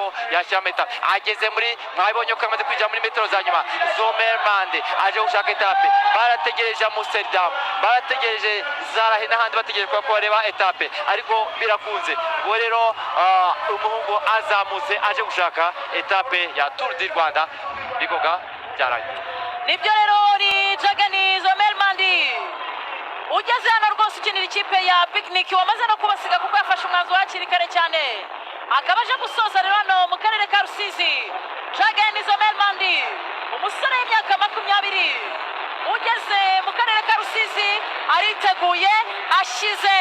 ko yashyira meta. Ageze muri, mwabibonye ko yamaze kwinjira muri metero za nyuma. Zomermande aje gushaka étape. Barategereje Amsterdam, barategereje Zarahe n'ahandi, bategereje ko bareba étape, ariko birakunze. Ubwo rero umuhungu azamutse aje gushaka étape ya Tour du Rwanda. Bigoga byarangiye. Nibyo rero, ni Jagani Zomermandi ugeze hano rwose, ukinira ikipe ya Picnic, wamaze no kubasiga kuko yafashe umwanzuro hakiri kare cyane, akaba aje gusoza rero hano mu karere ka Rusizi. Jagani Zomermandi, umusore w'imyaka 20 ugeze mu karere ka Rusizi, ariteguye, ashyize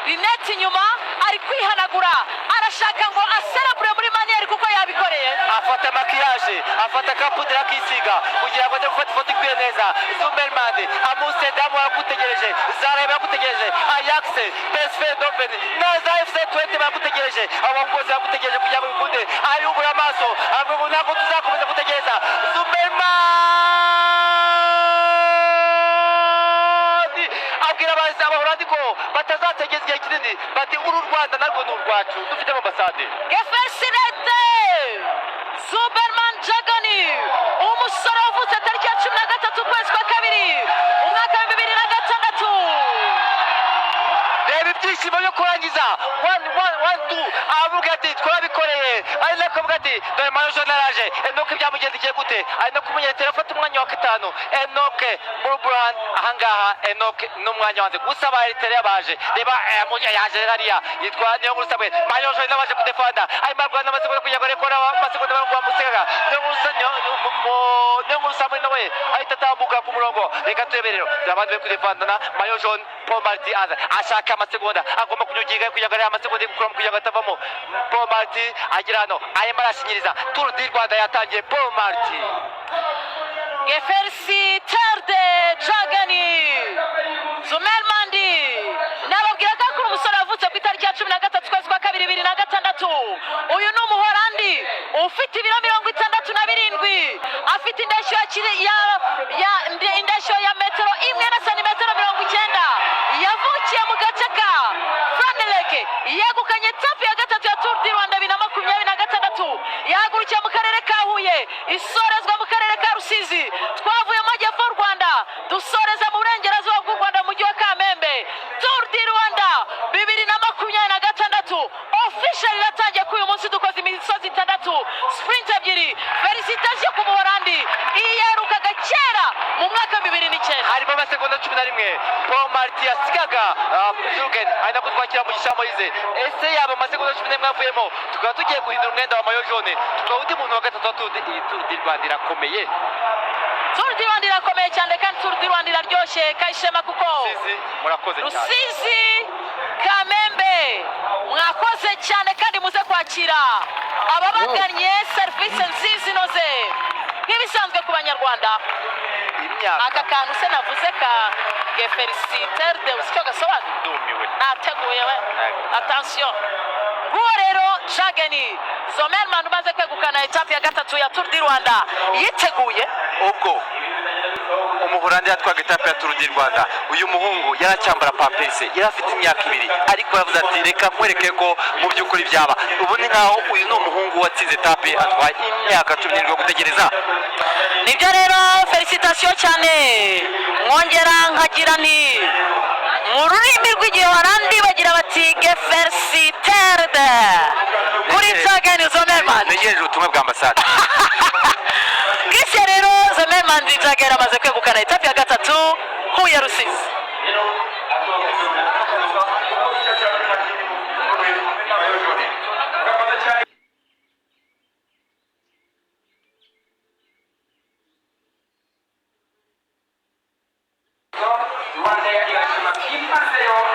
rinete inyuma, ari kwihanagura, arashaka ngo aserebure muri manière kuko yabikoreye. Afata maquillage, afata ka poudre, akisiga kugira ngo ajye gufata ifoto ikwiye neza. Zumermande, Amsterdam baragutegereje, Zaraye baragutegereje, Ajax, PSV Eindhoven na za FC Twente baragutegereje, abo bose baragutegereje kugira ngo bikunde. Ayubura amaso, avuga ngo ntabwo tuzakomeza gutegereza. Zumermande abwira Abahorandi ko batazategereza igihe kinini, bati uru Rwanda narwo ni urwacu, dufite ambasade. Gefeliciteerd Zuberman Jagani, umusore wavutse tariki ya 13 ukwezi kwa kabiri umwaka wa 2006. Reba ibyishimo byo kurangiza one one one two, avuga ati twabikoreye, ari nako avuga ati dore maillot jaune araje. Enoke byamugendekeye gute? Ari no kumenyetera afata umwanya wa gatanu. Enoke Mulubrhan ahangaha, Enoke n'umwanya wanze gusa, ba Eritrea baje. Reba yaje hariya, yitwa Niyonkuru Samuel, maillot jaune baje kudefanda, arimo arwana amasegonda kugira ngo arekore amasegonda bamusigaga. Niyonkuru Samuel nawe ahita atambuka ku murongo. Reka turebe rero abandi bari kudefandana. Maillot jaune Paul Marty aza ashaka amasegonda, agomba kunyuginga kugira ngo arebe amasegonda yo gukuramo kugira ngo atavamo. Paul Marty agera hano, arimo arashinyiriza. Tour du Rwanda yatangiye, Paul Marty. Gefeliciteerd Jagani Zumermandi. Nababwiraga ko umusore wavutse ku itariki ya 13 ukwezi kwa kabiri 2006. Uyu ni Umuhorandi ufite ibiro 67, afite indeshyo ya, kiri- ya, ya indeshyo ya metero 1 na santimetero 90. Yavukiye mu gace ka Franeleke. Yegukanye étape ya gatatu ya Tour du Rwanda 2026. Yahagurukiye mu karere ka Huye, isorezwa mu karere ka Rusizi. Twavuye mu majyepfo y'u Rwanda, dusoreza mu burengerazuba bw'u Rwanda, mu mujyi wa Kamembe. Tour du Rwanda 2026 official iratangiye kuri uyu munsi. Dukoze imisozi itandatu, sprint ebyiri. Félicitations ku Muhorandi. Iyi yaherukaga kera mu mwaka wa 2009. Harimo amasegonda 11 Paul Marty yasigaga Jurgen, ari nako twakira Mugisha Moise. Ese yaba amasegonda 11 avuyemo, tukaba tugiye guhindura umwenda wa maillot jaune, tukaba undi muntu wa gatatu wa Tour iyi Tour du Rwanda irakomeye. Tour du Rwanda irakomeye cyane, kandi Tour du Rwanda iraryoshye kayishema kuko Rusizi, murakoze cyane. Rusizi, Kamembe, mwakoze cyane, kandi muze kwakira ababagannye serivisi nziza inoze nk'ibisanzwe ku Banyarwanda. Imyaka Aka kantu se navuze ka gefeliciteerd, uzi icyo gasobanura? Ndumiwe. Nateguye we, attention. Nguwo rero Jageni Zomerman umaze kwegukana étape ya gatatu ya Tour du Rwanda, yiteguye. Ubwo Umuholandi yatwaga étape ya Tour du Rwanda, uyu muhungu yaracyambara pampers, yari afite imyaka 2, ariko yavuze ati reka nkwereke ko mu by'ukuri byaba. Ubu ni nkaho uyu ni umuhungu watsinze étape, atwaye imyaka 17 yo gutegereza. Nibyo rero, félicitations cyane. Mwongera nkagira ni mu rurimi rw'Igiholandi bagira bati gefeliciteerd kuri Jageni Zomerman. Ntegereje ubutumwa bwa ambasade. Christian, rero Zomerman Jageni amaze kwegukana étape ya gatatu, Huye Rusizi.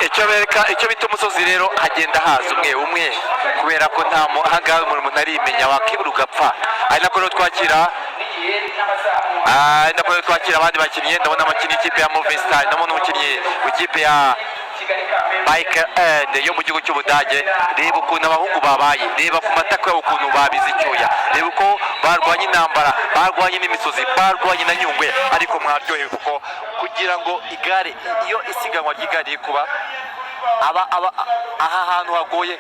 Icyo bereka, icyo bita umusozi rero, hagenda haza umwe umwe, kubera ko nta ahangaha umuntu arimenya, wakibura ugapfa. Ari nako rero twakira abandi bakinnyi. Ndabona abakinnyi ikipe ya Movistar, ndabona umukinnyi w'ikipe ya Bike End yo mu gihugu cy'Ubudage. Reba ukuntu abahungu babaye, reba ku matako yabo ukuntu babize icyuya, reba uko barwanye intambara, barwanye n'imisozi, barwanye na Nyungwe, ariko mwaryohewe kuko kugira ngo igare, iyo isiganwa ry'igare riri kuba. Aba aba aha hantu hagoye.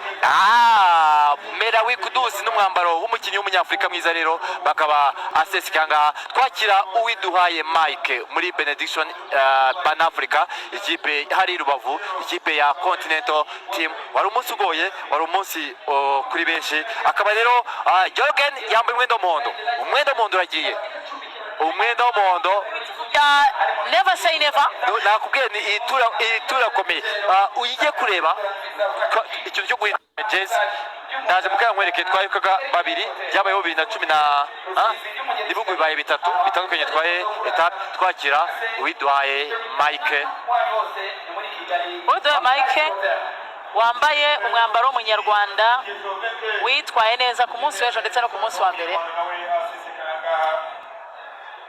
Merhawi Kudus n'umwambaro w'umukinnyi w'umunyafurika mwiza rero bakaba aseseka ngaha. Twakira Uwiduhaye Mike muri Benediction Pan Africa, ikipe hari i Rubavu, ikipe ya Continental Team. Wari umunsi ugoye, wari umunsi kuri benshi. Akaba rero Jorgen yambaye umwenda w'umuhondo, umwenda w'umuhondo uragiye, umwenda w'umuhondo. Ya, never say never. No, nakubwiye ni iyi tour, iyi tour irakomeye. Ugiye kureba ikintu cyo guhindura jezi, ndaje mukaya nkwereke. Twaherukaga babiri, byabayeho bibiri na cumi na ibihugu bibaye bitatu bitandukanye twaye étape. Twakira Uwiduhaye Mike. Uwiduhaye Mike wambaye umwambaro w'umunyarwanda witwaye neza ku munsi w'ejo ndetse no ku munsi wa mbere.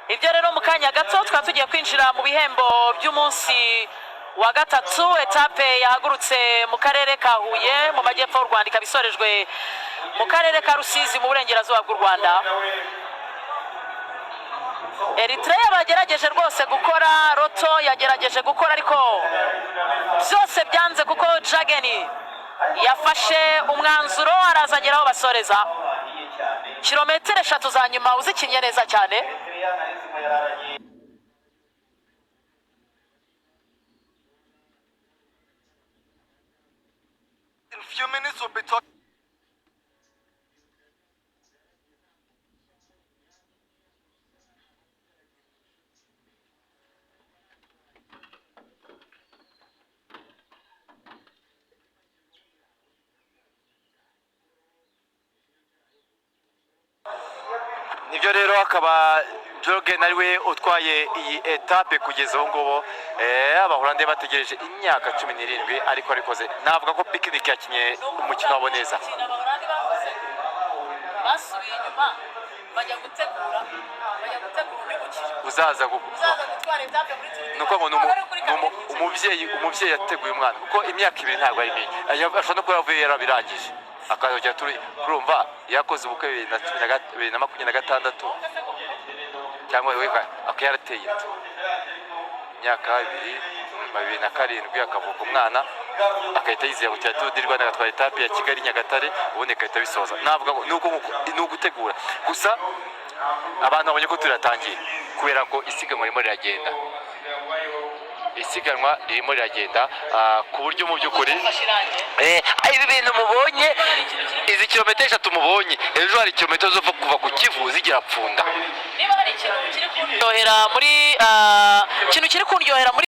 Ibyo rero mu kanya gato tukaba tugiye kwinjira mu bihembo by'umunsi wa gatatu. Étape yahagurutse mu karere ka Huye mu majyepfo y'u Rwanda, ikaba isorejwe mu karere ka Rusizi mu burengerazuba bw'u Rwanda. Eritrea bagerageje rwose gukora, Lotto yagerageje gukora, ariko byose byanze kuko Jageni yafashe umwanzuro araza agera aho basoreza. Kilometero 3 za nyuma uzikinnye neza cyane. In few minutes we'll be talking. Nibyo rero, akaba Jorgen ariwe utwaye iyi étape kugeza ubu ngubu. Abahorande bategereje imyaka 17, ariko arikoze. Navuga ko Picnic yakinye umukino wabo neza. Basubiye inyuma bajya gutegura undi mukino uzaza uzaza gutwara étape muri Tour. Ni ukuvuga ngo ni umubyeyi yateguye umwana, kuko imyaka 2 ntabwo ari myinshi. Ashobora no kuba yavuye yarabirangije akazajya turi kurumva yakoze ubukwe 2026 cyangwa we akaba yarateye inda imyaka 2, 2007 akavuka umwana, agahita yizera gukina Tour du Rwanda, agatwara étape ya Kigali Nyagatare, ubundi agahita abisoza. Navuga ngo ni ugutegura gusa. Abantu babonye ko turatangiye kubera ko isiganwa ririmo riragenda, isiganwa ririmo riragenda ku buryo mu by'ukuri ibi bintu mubonye, izi kilometero 3 mubonye, ejo hari kilometero zo kuva ku Kivu zigera Pfunda. Niba hari ikintu kiri kundyohera muri ikintu kiri kundyohera muri